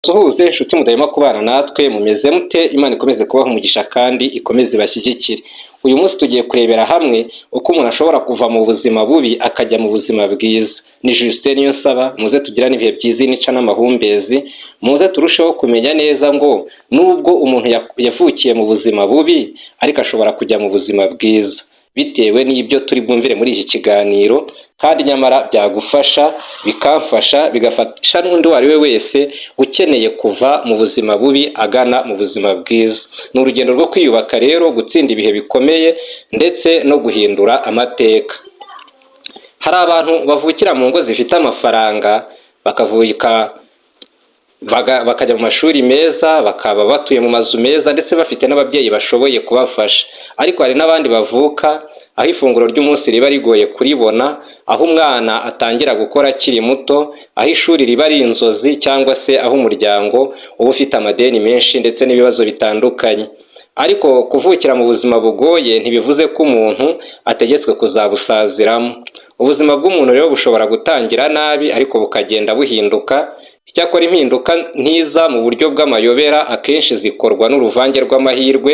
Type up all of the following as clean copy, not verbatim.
Suhuze inshuti mudahwema kubana natwe. Mumeze mute? Imana ikomeze kubaha umugisha kandi ikomeze ibashyigikire. Uyu munsi tugiye kurebera hamwe uko umuntu ashobora kuva mu buzima bubi akajya mu buzima bwiza. Ni Justin Niyonsaba. Muze tugirane ibihe byiza nica n'amahumbezi. Muze turusheho kumenya neza ngo nubwo umuntu yavukiye mu buzima bubi, ariko ashobora kujya mu buzima bwiza bitewe n'ibyo turi bwumvire muri iki kiganiro, kandi nyamara byagufasha, bikamfasha, bigafasha n'undi uwo ari we wese ukeneye kuva mu buzima bubi agana mu buzima bwiza. Ni urugendo rwo kwiyubaka rero, gutsinda ibihe bikomeye ndetse no guhindura amateka. Hari abantu bavukira mu ngo zifite amafaranga, bakavuka bakajya mu mashuri meza, bakaba batuye mu mazu meza, ndetse bafite n'ababyeyi bashoboye kubafasha. Ariko hari n'abandi bavuka aho ifunguro ry'umunsi riba rigoye kuribona, aho umwana atangira gukora akiri muto, aho ishuri riba ari inzozi, cyangwa se aho umuryango uba ufite amadeni menshi ndetse n'ibibazo bitandukanye. Ariko kuvukira mu buzima bugoye ntibivuze ko umuntu ategetswe kuzabusaziramo. Ubuzima bw'umuntu rero bushobora gutangira nabi, ariko bukagenda buhinduka. Icyakora impinduka ntiza mu buryo bw'amayobera. Akenshi zikorwa n'uruvange rw'amahirwe,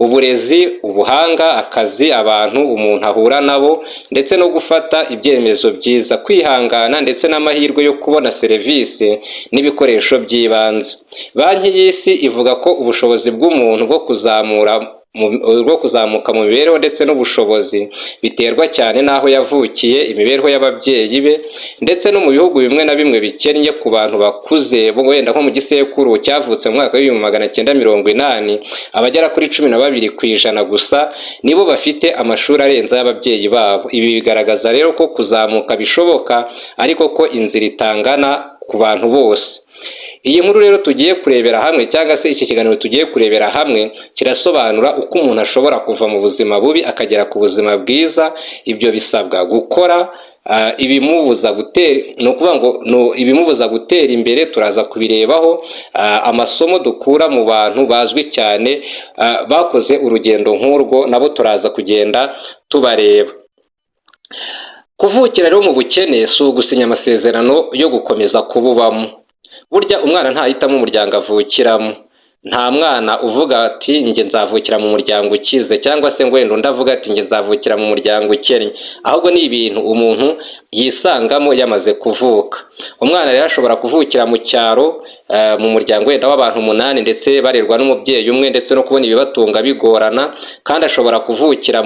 uburezi, ubuhanga, akazi, abantu umuntu ahura nabo, ndetse no gufata ibyemezo byiza, kwihangana, ndetse n'amahirwe yo kubona serivisi n'ibikoresho by'ibanze. Banki y'Isi ivuga ko ubushobozi bw'umuntu bwo kuzamura bwo kuzamuka mu mibereho ndetse n'ubushobozi biterwa cyane n'aho yavukiye, imibereho y'ababyeyi be. Ndetse no mu bihugu bimwe na bimwe bikennye, ku bantu bakuze, wenda nko mu gisekuru cyavutse mu mwaka w'1980, abagera kuri 12% gusa nibo bafite amashuri arenze ay'ababyeyi babo. Ibi bigaragaza rero ko kuzamuka bishoboka, ariko ko inzira itangana ku bantu bose. Iyi nkuru rero tugiye kurebera hamwe, cyangwa se iki kiganiro tugiye kurebera hamwe, kirasobanura uko umuntu ashobora kuva mu buzima bubi akagera ku buzima bwiza. Ibyo bisabwa gukora, ibimubuza gutera, ni ukuvuga ngo ibimubuza gutera imbere turaza kubirebaho, amasomo dukura mu bantu bazwi cyane bakoze urugendo nk'urwo nabo turaza kugenda tubareba. Kuvukira rero mu bukene si ugusinya amasezerano yo gukomeza kububamo. Burya umwana ntahitamo umuryango avukiramo. Nta mwana uvuga ati: "Njye nzavukira mu muryango ukize," cyangwa se ngo wenda undi avuga ati: "Njye nzavukira mu muryango ukennye." Ahubwo ni ibintu umuntu yisangamo yamaze kuvuka. Umwana rero ashobora kuvukira mu cyaro, mu muryango wenda w'abantu umunani, ndetse barerwa n'umubyeyi umwe, ndetse no kubona ibibatunga bigorana. Kandi ashobora kuvukira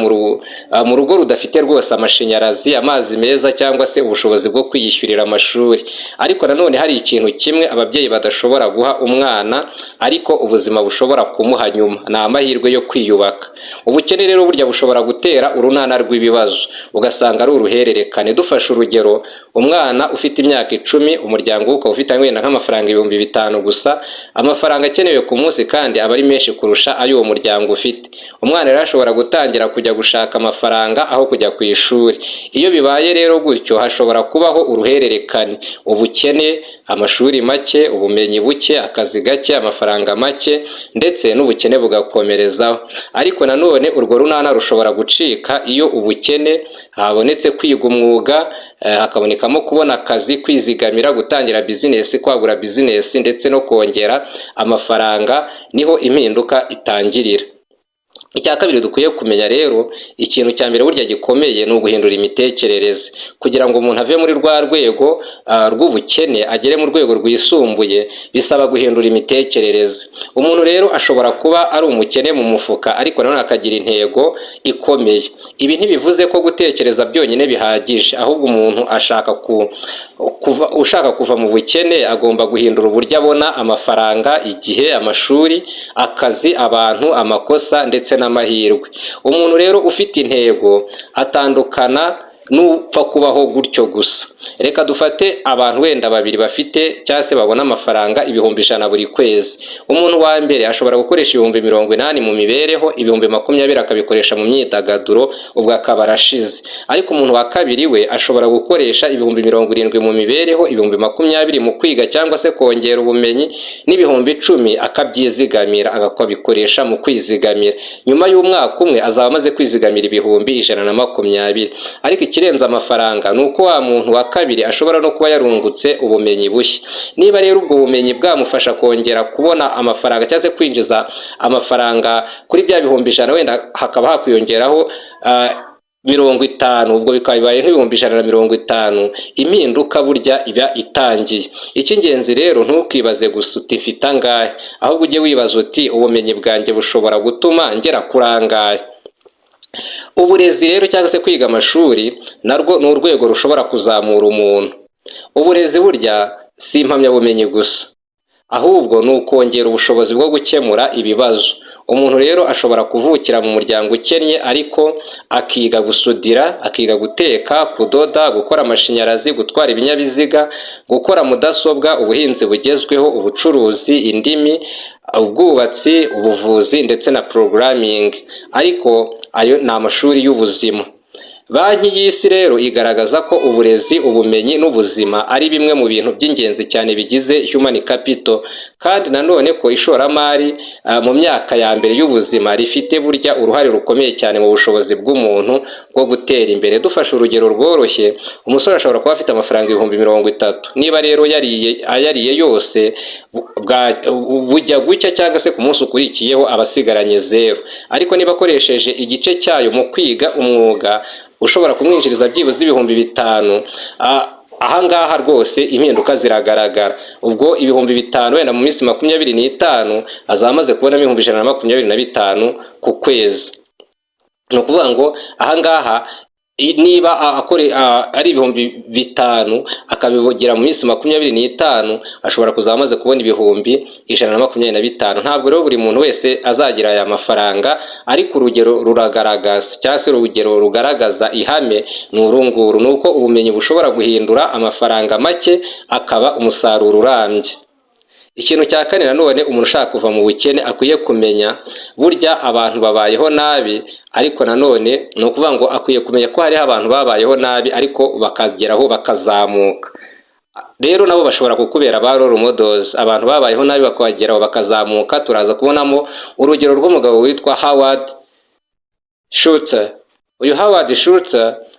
mu rugo rudafite rwose amashanyarazi, amazi meza, cyangwa se ubushobozi bwo kwiyishyurira amashuri. Ariko nanone hari ikintu kimwe ababyeyi badashobora guha umwana, ariko ubuzima bushobora kumuha nyuma: ni amahirwe yo kwiyubaka. Ubukene rero burya bushobora gutera urunana rw'ibibazo, ugasanga ari uruhererekane. Dufashe urugero, umwana ufite imyaka 10, umuryango we ukaba ufite wenda nk'amafaranga 5000 gusa. Amafaranga akenewe ku munsi kandi aba ari menshi kurusha ayo uwo muryango ufite. Umwana rero ashobora gutangira kujya gushaka amafaranga aho kujya ku ishuri. Iyo bibaye rero gutyo, hashobora kubaho uruhererekane: ubukene, amashuri make, ubumenyi buke, akazi gake, amafaranga make, ndetse n'ubukene bugakomerezaho. Ariko nanone urwo runana rushobora gucika iyo ubukene habonetse kwiga umwuga, hakabonekamo kubona akazi, kwizigamira, gutangira bizinesi, kwagura bizinesi, ndetse no kongera amafaranga. Niho impinduka itangirira. Icya kabiri dukwiye kumenya rero, ikintu cya mbere burya gikomeye ni uguhindura imitekerereze. Kugira ngo umuntu ave muri rwa rwego rw'ubukene agere mu rwego rwisumbuye, bisaba guhindura imitekerereze. Umuntu rero ashobora kuba ari umukene mu mufuka, ariko nanone akagira intego ikomeye. Ibi ntibivuze ko gutekereza byonyine bihagije, ahubwo umuntu ashaka kuva, ushaka kuva mu bukene agomba guhindura uburyo abona amafaranga, igihe, amashuri, akazi, abantu, amakosa ndetse n'amahirwe. Umuntu rero ufite intego atandukana n'upfa kubaho gutyo gusa. Reka dufate abantu wenda babiri bafite cyangwa se babona amafaranga 100,000 buri kwezi. Umuntu wa mbere ashobora gukoresha 80,000 mu mibereho, 20,000 akabikoresha mu myidagaduro, ubwo akaba arashize. Ariko umuntu wa kabiri we ashobora gukoresha 70,000 mu mibereho, 20,000 mu kwiga cyangwa se kongera ubumenyi, n'10,000 akabyizigamira, akabikoresha mu kwizigamira. Nyuma y'umwaka umwe azaba amaze kwizigamira 120,000. Ariko Ariko ikirenze amafaranga ni uko wa muntu wa kabiri ashobora no kuba yarungutse ubumenyi bushya. Niba rero ubwo bumenyi bwamufasha kongera kubona amafaranga cyangwa se kwinjiza amafaranga kuri bya 100,000, wenda hakaba hakwiyongeraho 50, ubwo bikaba bibaye nk'150,000, impinduka burya iba itangiye. Icy'ingenzi rero, ntukibaze gusa uti: "Mfite angahe?" Ahubwo ujye wibaza uti: "Ubumenyi bwanjye bushobora gutuma ngera kuri angahe?" Uburezi rero cyangwa se kwiga amashuri narwo ni urwego rushobora kuzamura umuntu. Uburezi burya si impamyabumenyi gusa, ahubwo ni ukongera ubushobozi bwo gukemura ibibazo. Umuntu rero ashobora kuvukira mu muryango ukennye, ariko akiga gusudira, akiga guteka, kudoda, gukora amashanyarazi, gutwara ibinyabiziga, gukora mudasobwa, ubuhinzi bugezweho, ubucuruzi, indimi, ubwubatsi, ubuvuzi ndetse na programming. Ariko ayo ni amashuri y'ubuzima. Banki y'Isi rero igaragaza ko uburezi, ubumenyi n'ubuzima ari bimwe mu bintu by'ingenzi cyane bigize human capital, kandi nanone ko ishoramari mu myaka ya mbere y'ubuzima rifite burya uruhare rukomeye cyane mu bushobozi bw'umuntu bwo gutera imbere. Dufashe urugero rworoshye, umusore ashobora kuba afite amafaranga 30,000. Niba rero yariye ayariye yose, bujya gucya cyangwa se ku munsi ukurikiyeho aba asigaranye zeru. Ariko niba akoresheje igice cyayo mu kwiga umwuga ushobora kumwinjiriza byibuze 5000, ahangaha rwose impinduka ziragaragara. Ubwo 5000 wenda mu minsi 25 azaba amaze kubonamo 125,000 ku kwezi. Ni ukuvuga ngo ahangaha niba ari 5000 akabigira mu minsi 25, ashobora kuzaba amaze kubona 125,000. Ntabwo rero buri muntu wese azagira aya mafaranga, ariko urugero ruragaragaza cyangwa se urugero rugaragaza ihame ni uru nguru, ni uko ubumenyi bushobora guhindura amafaranga make akaba umusaruro urambye. Ikintu cya kane nanone umuntu ushaka kuva mu bukene akwiye kumenya, burya abantu babayeho nabi, ariko nanone ni ukuvuga ngo akwiye kumenya ko hariho abantu babayeho nabi ariko bakageraho bakazamuka. Rero nabo bashobora kukubera ba role models. Abantu babayeho nabi bakageraho bakazamuka, turaza kubonamo urugero rw'umugabo witwa Howard Schultz. Uyu Howard Schultz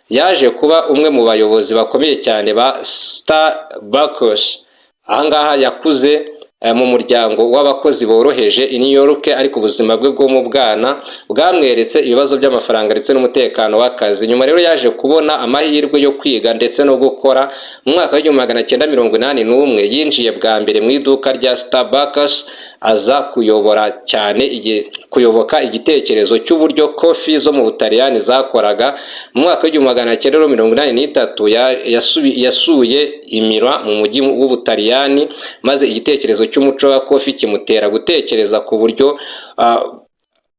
yaje kuba umwe mu bayobozi bakomeye cyane ba Starbucks. Ahangaha yakuze mu muryango w'abakozi boroheje i New York, ariko ubuzima bwe bwo mu bwana bwamweretse ibibazo by'amafaranga ndetse n'umutekano w'akazi. Nyuma rero yaje kubona amahirwe yo kwiga ndetse no gukora. Mu mwaka w'1981 yinjiye bwa mbere mu iduka rya Starbucks, aza kuyobora cyane kuyoboka igitekerezo cy'uburyo coffee zo mu Butaliyani zakoraga. Mu mwaka w'1983 yasuye i Milan mu mujyi w'Ubutaliyani, maze igitekerezo cy'umuco wa coffee kimutera gutekereza ku buryo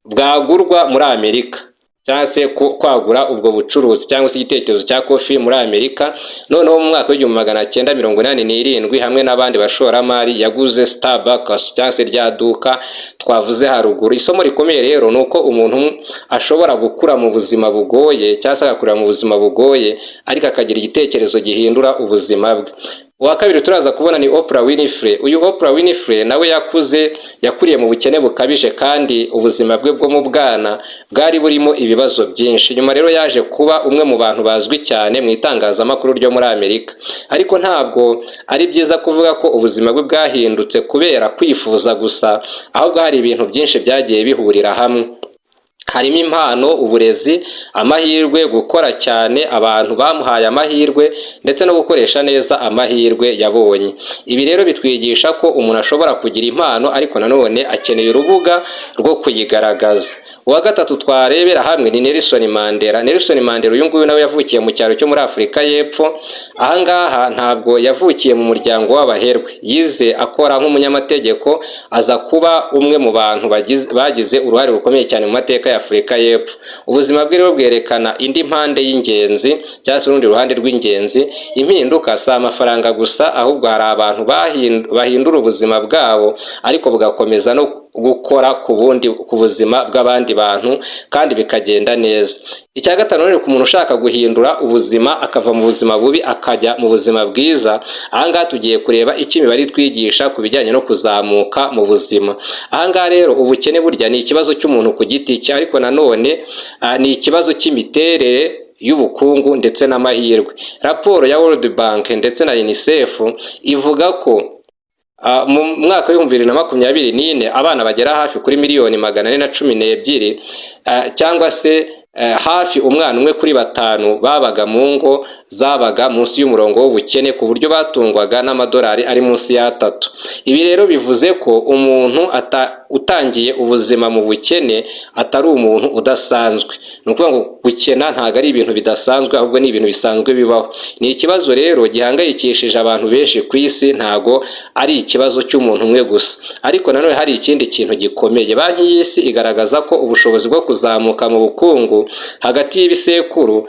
bwagurwa muri Amerika, cyangwa se kwagura ubwo bucuruzi cyangwa se igitekerezo cya coffee muri Amerika. Noneho mu mwaka w'1987, hamwe n'abandi bashoramari, yaguze Starbucks cyangwa se rya duka twavuze haruguru. Isomo rikomeye rero ni uko umuntu ashobora gukura mu buzima bugoye cyangwa se agakurira mu buzima bugoye, ariko akagira igitekerezo gihindura ubuzima bwe. Uwa kabiri turaza kubona ni Oprah Winfrey. Uyu Oprah Winfrey nawe yakuriye mu bukene bukabije, kandi ubuzima bwe bwo mu bwana bwari burimo ibibazo byinshi. Nyuma rero yaje kuba umwe mu bantu bazwi cyane mu itangazamakuru ryo muri Amerika. Ariko ntabwo ari byiza kuvuga ko ubuzima bwe bwahindutse kubera kwifuza gusa, ahubwo hari ibintu byinshi byagiye bihurira hamwe, harimo impano, uburezi, amahirwe, gukora cyane, abantu bamuhaye amahirwe ndetse no gukoresha neza amahirwe yabonye. Ibi rero bitwigisha ko umuntu ashobora kugira impano, ariko nanone akeneye urubuga rwo kuyigaragaza. Uwa gatatu twarebera hamwe ni Nelson Mandela. Nelson Mandela uyu nguyu nawe yavukiye mu cyaro cyo muri Afurika y'Epfo. Ahangaha ntabwo yavukiye mu muryango w'abaherwe. Yize akora nk'umunyamategeko, aza kuba umwe mu bantu bagize uruhare rukomeye cyane mu mateka ya Afurika y'Epfo. Ubuzima bwe rero bwerekana indi mpande y'ingenzi cyangwa se urundi ruhande rw'ingenzi: impinduka si amafaranga gusa, ahubwo hari abantu bahindura ubuzima bwabo, ariko bugakomeza no gukora ku bundi ku buzima bw'abandi bantu kandi bikagenda neza. Icya gatanu rero, ku muntu ushaka guhindura ubuzima, akava mu buzima bubi akajya mu buzima bwiza, ahangaha tugiye kureba icyo imibare itwigisha ku bijyanye no kuzamuka mu buzima. Ahangaha rero ubukene burya ni ikibazo cy'umuntu ku giti cye, ariko nanone ni ikibazo cy'imiterere. y'ubukungu ndetse n'amahirwe. Raporo ya World Bank ndetse na UNICEF ivuga ko mu mwaka w'2024 abana bagera hafi kuri miliyoni 412, cyangwa se hafi umwana umwe kuri batanu, babaga mu ngo zabaga munsi y'umurongo w'ubukene, ku buryo batungwaga n'amadolari ari munsi y'atatu. Ibi rero bivuze ko umuntu utangiye ubuzima mu bukene atari umuntu udasanzwe. Ni ukuvuga ngo gukena ntabwo ari ibintu bidasanzwe, ahubwo ni ibintu bisanzwe bibaho. Ni ikibazo rero gihangayikishije abantu benshi ku isi, ntago ari ikibazo cy'umuntu umwe gusa. Ariko nanone hari ikindi kintu gikomeye. Banki y'Isi igaragaza ko ubushobozi bwo kuzamuka mu bukungu hagati y'ibisekuru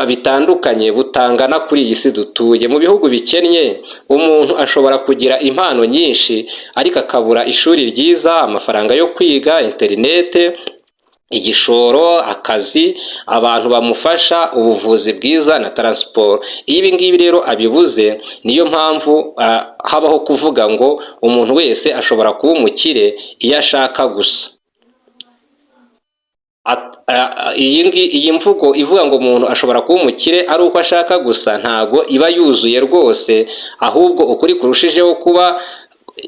bitandukanye butangana kuri iyi si dutuye. Mu bihugu bikennye, umuntu ashobora kugira impano nyinshi ariko akabura ishuri ryiza, amafaranga yo kwiga, interinete, igishoro, akazi, abantu bamufasha, ubuvuzi bwiza na taransiporo. Iyo ibi ngibi rero abibuze, niyo mpamvu habaho kuvuga ngo umuntu wese ashobora kuba umukire iyo ashaka gusa. Iyi mvugo ivuga ngo umuntu ashobora kuba umukire ari uko ashaka gusa ntago iba yuzuye rwose, ahubwo ukuri kurushijeho kuba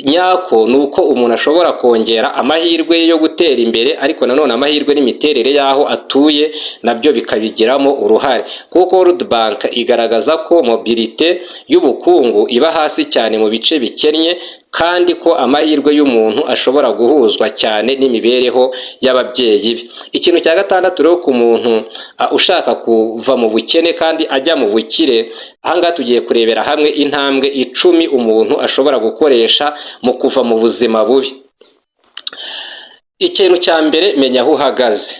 nyako ni uko umuntu ashobora kongera amahirwe ye yo gutera imbere, ariko nanone amahirwe n'imiterere y'aho atuye nabyo bikabigiramo uruhare, kuko World Bank igaragaza ko mobilité y'ubukungu iba hasi cyane mu bice bikennye, kandi ko amahirwe y'umuntu ashobora guhuzwa cyane n'imibereho y'ababyeyi be. Ikintu cya gatandatu rero ku muntu ushaka kuva mu bukene kandi ajya mu bukire, ahangaha tugiye kurebera hamwe intambwe 10 umuntu ashobora gukoresha mu kuva mu buzima bubi. Ikintu cya mbere, menya aho uhagaze.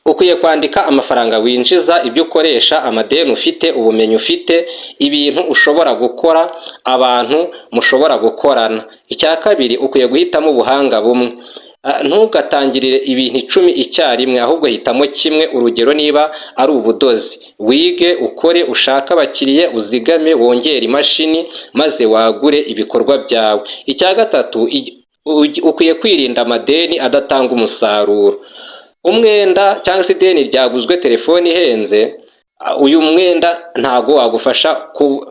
Ukwiye kwandika amafaranga winjiza, ibyo ukoresha, amadeni ufite, ubumenyi ufite, ibintu ushobora gukora, abantu mushobora gukorana. Icya kabiri, ukwiye guhitamo ubuhanga bumwe. Ntugatangirire ibintu 10 icyarimwe, ahubwo hitamo kimwe. Urugero, niba ari ubudozi, wige, ukore, ushake abakiriya, uzigame, wongere imashini, maze wagure ibikorwa byawe. Icya gatatu, ukwiye kwirinda amadeni adatanga umusaruro. Umwenda cyangwa se ideni ryaguzwe telefone ihenze, uyu mwenda ntago wagufasha.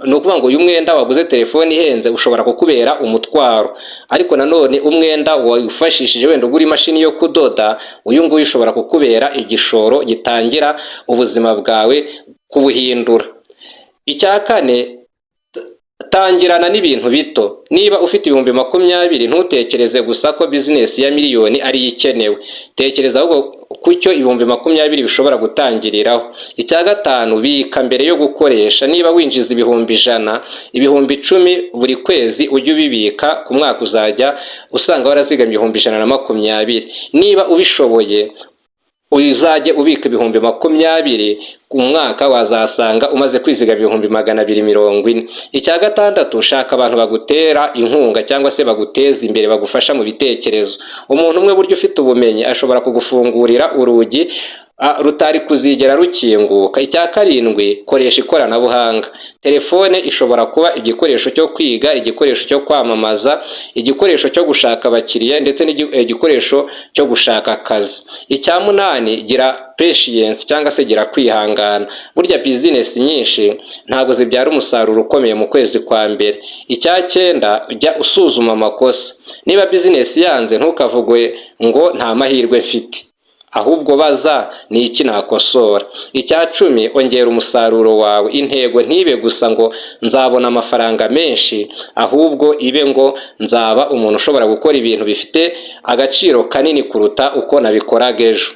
Ni ukuvuga ngo uyu mwenda waguze telefone ihenze ushobora kukubera umutwaro, ariko nanone umwenda wifashishije wenda ugura imashini yo kudoda, uyu nguyu ushobora kukubera igishoro gitangira ubuzima bwawe kubuhindura. Icya kane, tangirana n'ibintu bito. Niba ufite 20,000, ntutekereze gusa ko bizinesi ya miliyoni ariyo ikenewe. Tekereza ahubwo ku cyo 20,000 bishobora gutangiriraho. Icya gatanu, bika mbere yo gukoresha. Niba winjiza 100,000, 10,000 buri kwezi ujye ubibika. Ku mwaka uzajya usanga warazigamye 120,000. Niba ubishoboye, uzajye ubika 20,000 ku mwaka, wazasanga umaze kwizigama 240,000. Icya gatandatu, shaka abantu bagutera inkunga cyangwa se baguteza imbere, bagufasha mu bitekerezo. Umuntu umwe buryo ufite ubumenyi ashobora kugufungurira urugi rutari kuzigera rukinguka. Icya karindwi, koresha ikoranabuhanga. Telefone ishobora kuba igikoresho cyo kwiga, igikoresho cyo kwamamaza, igikoresho cyo gushaka abakiriya ndetse n'igikoresho cyo gushaka akazi. Icya munani, gira patience cyangwa se gira kwihangana. Burya bizinesi nyinshi ntabwo zibyara umusaruro ukomeye mu kwezi kwa mbere. Icya cyenda, jya usuzuma amakosa. Niba bizinesi yanze, ntukavuge ngo nta mahirwe mfite, ahubwo baza: ni iki nakosora? Icya 10, ongera umusaruro wawe. Intego ntibe gusa ngo nzabona amafaranga menshi, ahubwo ibe ngo nzaba umuntu ushobora gukora ibintu bifite agaciro kanini kuruta uko nabikoraga ejo.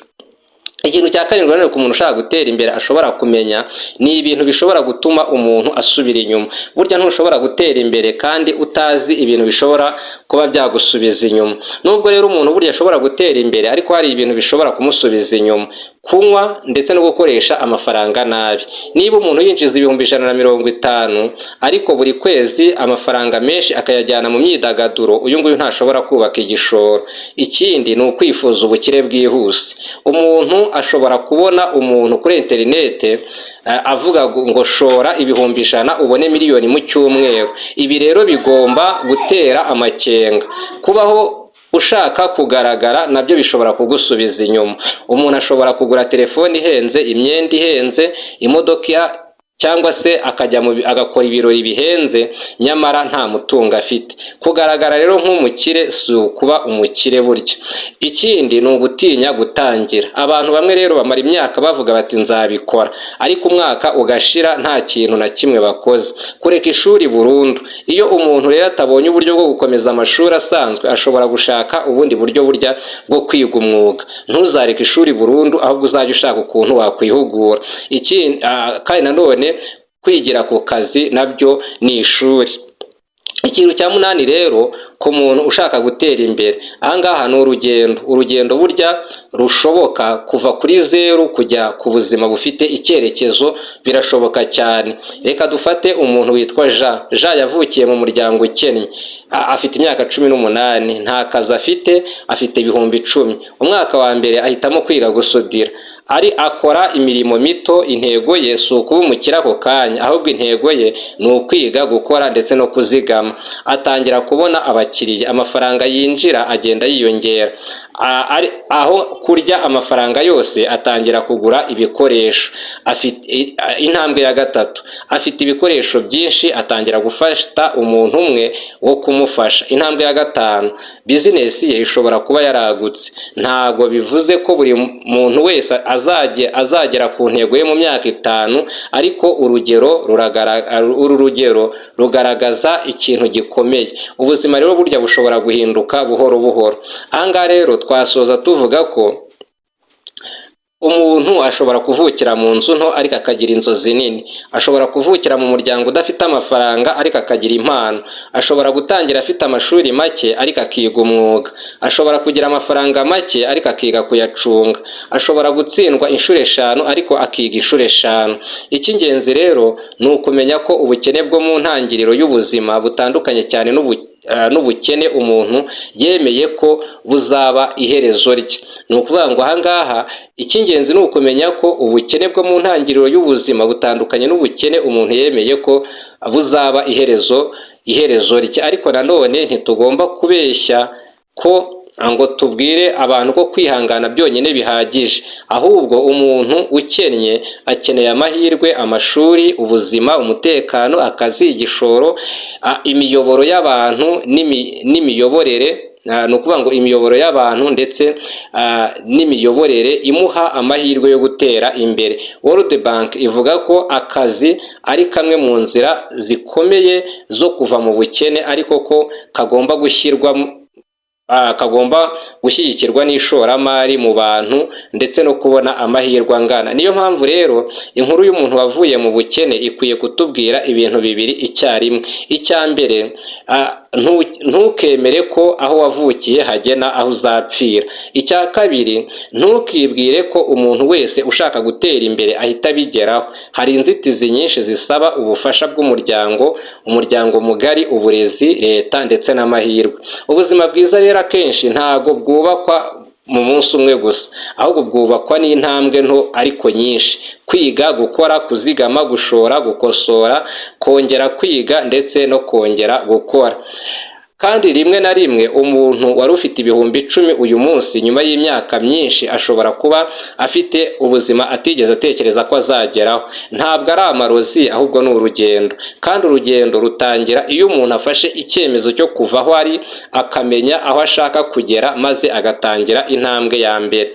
Ikintu cya karindwi nanone ku muntu ushaka gutera imbere ashobora kumenya, ni ibintu bishobora gutuma umuntu asubira inyuma. Burya ntushobora gutera imbere kandi utazi ibintu bishobora kuba byagusubiza inyuma. Nubwo rero umuntu burya ashobora gutera imbere, ariko hari ibintu bishobora kumusubiza inyuma: kunywa ndetse no gukoresha amafaranga nabi. Niba umuntu yinjiza 150,000, ariko buri kwezi amafaranga menshi akayajyana mu myidagaduro, uyu nguyu ntashobora kubaka igishoro. Ikindi ni ukwifuza ubukire bwihuse. Umuntu ashobora kubona umuntu kuri interinete avuga ngo shora 100,000 ubone miliyoni mu cyumweru. Ibi rero bigomba gutera amakenga kubaho. Ushaka kugaragara nabyo bishobora kugusubiza inyuma. Umuntu ashobora kugura telefone ihenze, imyenda ihenze, imodoka, cyangwa se akajya mu agakora ibirori bihenze, nyamara nta mutungo afite. Kugaragara rero nk'umukire si ukuba umukire burya. Ikindi ni ugutinya gutangira. Abantu bamwe rero bamara imyaka bavuga bati: "Nzabikora," ariko umwaka ugashira nta kintu na kimwe bakoze. Kureka ishuri burundu: iyo umuntu rero atabonye uburyo bwo gukomeza amashuri asanzwe, ashobora gushaka ubundi buryo burya bwo kwiga umwuga. Ntuzareke ishuri burundu, ahubwo uzajya ushaka ukuntu wakwihugura. Ikindi kandi nanone, kwigira ku kazi nabyo ni ishuri. Ikintu cya munani rero ku muntu ushaka gutera imbere ahangaha ni urugendo. Urugendo burya rushoboka, kuva kuri zeru kujya ku buzima bufite icyerekezo birashoboka cyane. Reka dufate umuntu witwa Jean. Jean yavukiye mu muryango ukennye, afite imyaka 18, nta kazi afite, afite 10,000. Umwaka wa mbere ahitamo kwiga gusudira, ari akora imirimo mito. Intego ye si ukuba umukire ako kanya, ahubwo intego ye ni ukwiga gukora ndetse no kuzigama. Atangira kubona abakiriya, amafaranga yinjira agenda yiyongera. Aho kurya amafaranga yose, atangira kugura ibikoresho. Afite intambwe ya gatatu, afite ibikoresho byinshi, atangira gufata umuntu umwe wo kumufasha. Intambwe ya gatanu, bizinesi ye ishobora kuba yaragutse. Ntabwo bivuze ko buri muntu wese azagera ku ntego ye mu myaka 5, ariko urugero uru rugero rugaragaza ikintu gikomeye: ubuzima rero burya bushobora guhinduka buhoro buhoro. Ahangaha rero twasoza tuvuga ko umuntu ashobora kuvukira mu nzu nto ariko akagira inzozi nini, ashobora kuvukira mu muryango udafite amafaranga ariko akagira impano, ashobora gutangira afite amashuri make ariko akiga umwuga, ashobora kugira amafaranga make ariko akiga kuyacunga, ashobora gutsindwa inshuro eshanu ariko akiga inshuro eshanu. Icy'ingenzi rero ni ukumenya ko ubukene bwo mu ntangiriro y'ubuzima butandukanye cyane n'ubukene umuntu yemeye ko buzaba iherezo rye. Ni ukuvuga ngo ahangaha icy'ingenzi ni ukumenya ko ubukene bwo mu ntangiriro y'ubuzima butandukanye n'ubukene umuntu yemeye ko buzaba iherezo rye. Ariko nanone ntitugomba kubeshya ko ngo tubwire abantu ko kwihangana byonyine bihagije, ahubwo umuntu ukennye akeneye amahirwe, amashuri, ubuzima, umutekano, akazi, igishoro, imiyoboro y'abantu n'imiyoborere. Ni ukuvuga ngo imiyoboro y'abantu ndetse n'imiyoborere imuha amahirwe yo gutera imbere. World Bank ivuga ko akazi ari kamwe mu nzira zikomeye zo kuva mu bukene, ariko ko kagomba gushyirwa kagomba gushyigikirwa n'ishoramari mu bantu ndetse no kubona amahirwe angana. Niyo mpamvu rero inkuru y'umuntu wavuye mu bukene ikwiye kutubwira ibintu bibiri icyarimwe. Icya mbere, ntukemere ko aho wavukiye hagena aho uzapfira. Icya kabiri, ntukibwire ko umuntu wese ushaka gutera imbere ahita abigeraho. Hari inzitizi nyinshi zisaba ubufasha bw'umuryango, umuryango mugari, uburezi, leta ndetse n'amahirwe. Ubuzima bwiza rero akenshi ntabwo bwubakwa mu munsi umwe gusa, ahubwo bwubakwa n'intambwe nto ariko nyinshi: kwiga, gukora, kuzigama, gushora, gukosora, kongera kwiga ndetse no kongera gukora. Kandi rimwe na rimwe umuntu wari ufite 10,000 uyu munsi, nyuma y'imyaka myinshi ashobora kuba afite ubuzima atigeze atekereza ko azageraho. Ntabwo ari amarozi, ahubwo ni urugendo, kandi urugendo rutangira iyo umuntu afashe icyemezo cyo kuva aho ari, akamenya aho ashaka kugera, maze agatangira intambwe ya mbere.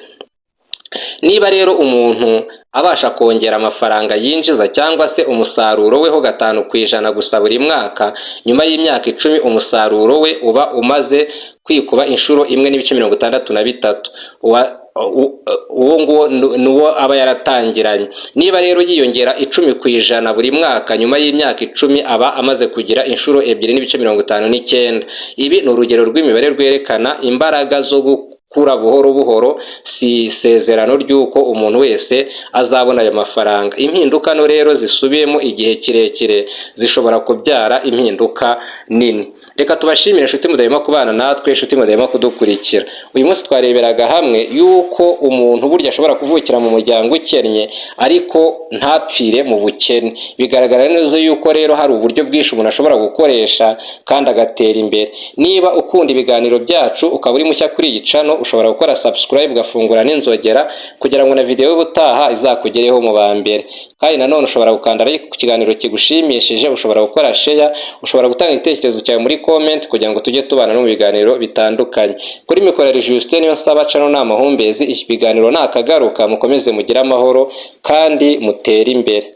Niba rero umuntu abasha kongera amafaranga yinjiza cyangwa se umusaruro we ho 5% gusa buri mwaka, nyuma y'imyaka 10 umusaruro we uba umaze kwikuba inshuro 1.63. Uwo nguwo ni uwo aba yaratangiranye. Niba rero yiyongera 10% buri mwaka, nyuma y'imyaka 10 aba amaze kugira inshuro 2.59. Ibi ni urugero rw'imibare rwerekana imbaraga zo Gukura buhoro buhoro si isezerano ry'uko umuntu wese azabona ayo mafaranga. Impinduka no rero zisubiyemo igihe kirekire zishobora kubyara impinduka nini. Reka tubashimire, inshuti mudahwema kubana natwe, inshuti mudahwema kudukurikira. Uyu munsi twareberaga hamwe yuko umuntu burya ashobora kuvukira mu muryango ukennye ariko ntapfire mu bukene. Bigaragara neza yuko rero hari uburyo bwinshi umuntu ashobora gukoresha kandi agatera imbere. Niba ukunda ibiganiro byacu, ukaba uri mushya kuri iyi channel, ushobora gukora subscribe, ugafungura n'inzogera kugira ngo na video y'ubutaha izakugereho mu ba mbere. Kandi nanone ushobora gukanda like ku kiganiro kigushimishije, ushobora gukora share, ushobora gutanga igitekerezo cyawe muri comment kugira ngo tujye tubana no mu biganiro bitandukanye. Kuri mikoro ya Justin Niyo Nsaba, channel ni Amahumbezi. Iki biganiro ni akagaruka. Mukomeze mugire amahoro kandi mutere imbere.